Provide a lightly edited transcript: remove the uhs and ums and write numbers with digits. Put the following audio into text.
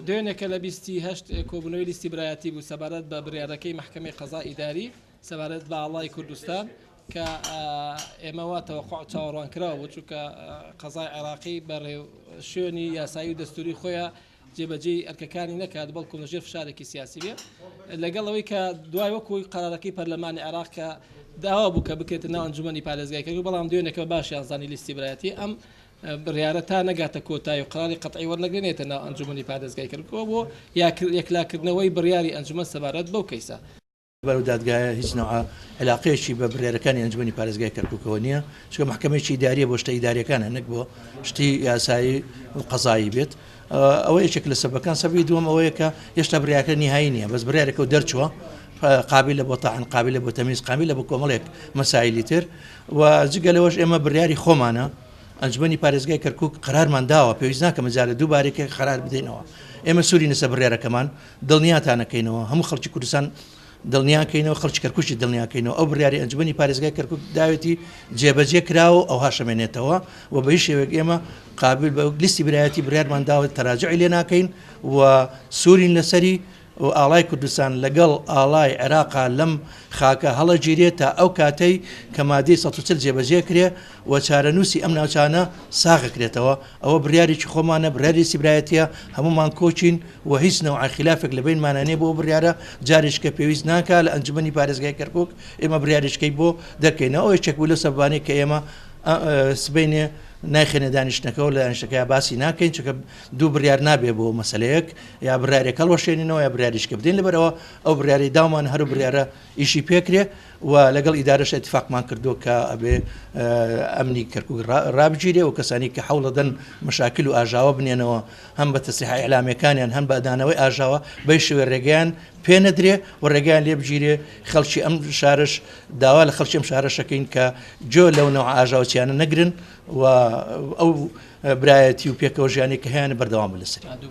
دوێنێ کە لە بیستی هەشت کۆبوونەوەی لیستی برایەتی بوو سەبارەت بە بڕیارەکەی مەحکەمەی قەزای ئیداری سەبارەت بە ئاڵای کوردستان کە ئێمە وا تەوەقع چاوەڕوانکراو بوو چونکە قەزای عێراقی بە شوێنی یاسایی و دەستوری خۆیان جێبەجێی ئەرکەکانی نەکات بەڵکو لەژێر فشارێکی سیاسی بێ لەگەڵ ئەوەی کە دوای وەکوی قەرارەکەی پەرلەمانی عێراق کە داوا بوو کە بکرێتە ناو ئەنجومەنی پارێزگای کەرکوک بەڵام دوێنێکە باشیان زانی لیستی برایەتی ئەم بڕیارە تا نەگاتە کۆتایی و قەراری قەتعی وەرنەگرێ نێتە ناو ئەنجومەنی پارێزگای کەرکوکەوە بۆ یەکلاکردنەوەی بڕیاری ئەنجومەن سەبارەت بەو کەیسە. بەو دادگایە هیچ نەوعە عیلاقەیەکی بە بڕیارەکانی ئەنجومەنی پارێزگای کەرکوکەوە نییە، چونکە مەحکەمەیەکی ئیدارییە بۆ شتە ئیدارییەکانە نەک بۆ شتی یاسایی و قەزایی بێت، ئەوە یەکێک لە سەبەکان. سەبەبی دووەم ئەوەیە کە هێشتا بڕیارەکە نیهایی نییە، بەس بڕیارەکە و دەرچووە قابیلە بۆ تاعن، قابیلە بۆ تەمیز، قابیلە بۆ کۆمەڵێک مەسایلی تر و جگە لەوەش ئێمە بڕیاری خۆمانە ئەنجومەنی پارێزگای کەرکوک قەرارمان داوە پێویست ناکە مەجالە دووبارەی کە قەرار بدەینەوە ئێمە سوورین لەسەر بڕیارەکەمان دڵنیاتانەکەینەوە هەموو خەڵکی کوردستان دڵنیاکەینەوە خەڵکی کەرکوکی دڵنیاکەینەوە ئەو بڕیاری ئەنجومەنی پارێزگای کەرکوک داوێتی جێبەجێ کراوە و ئەوها شەمێنێتەوە و بە هیچ شێوەیەک ئێمە قابل بە لیستی برایەتی بڕیارمان داوە تەراجعی لێ ناکەین و سوورین لەسەری و ئاڵای کوردستان لەگەڵ ئاڵای عێراقا لەم خاکە هەڵەگیرێ تا ئەو کاتەی کە مادەی 140 جێبەجێ کرێ و چارەنووسی ئەم ناوچانە ساغەکرێتەوە، ئەوە بڕیارێکی خۆمانە، بڕیاری سیبرایەتیە، هەموومان کۆکین و هیچ نەوعە خیلافێک لە بەینمانا نیە بۆ ئەو بڕیارە، جارێکیکە پێویست ناکا لە ئەنجومەنی پارێزگای کەرکوک ئێمە بڕیارێکیکەی بۆ دەرکەینەوە، ئەوە یەکێک بوو لەو سەبەبانەی کە ئێمە سبەینێ نایخەینە دانیشتنەکەوە، لە دانیشتنەکەیا باسی ناکەین، چونکە دوو بڕیار نابێ بۆ مەسەلەیەک، یا بڕیارێک هەڵوەشێنینەوە یا بڕیارێکیکە بدەین، لەبەرئەوە ئەو بڕیارەی داومان هەر بڕیارە ئیشی پێکرێ و لەگەڵ ئیدارەش ئیتفاقمان کردووە کە ئەبێ ئەمنی کەرکوک ڕابگیرێ و کەسانی کە حەوڵەدەن مەشاکل و ئاژاوە بنێنەوە هەم بە تەسریحە ئیعلامیەکانیان هەم بە دانەوەی ئاژاوە بەی شێوەی ڕێگەیان پێ نەدرێ و ڕێگەیان لێ بگیرێ خەڵکی ئەم شارەش داوا لە خەڵکی ئەم شارەشەکەین کە گوێ لەو نەوع ئاژاوەچیانە نەگرن و ئەو برایەتی و پێکەوە ژیانی کە هەیانە بەردەوام بن لەسەری.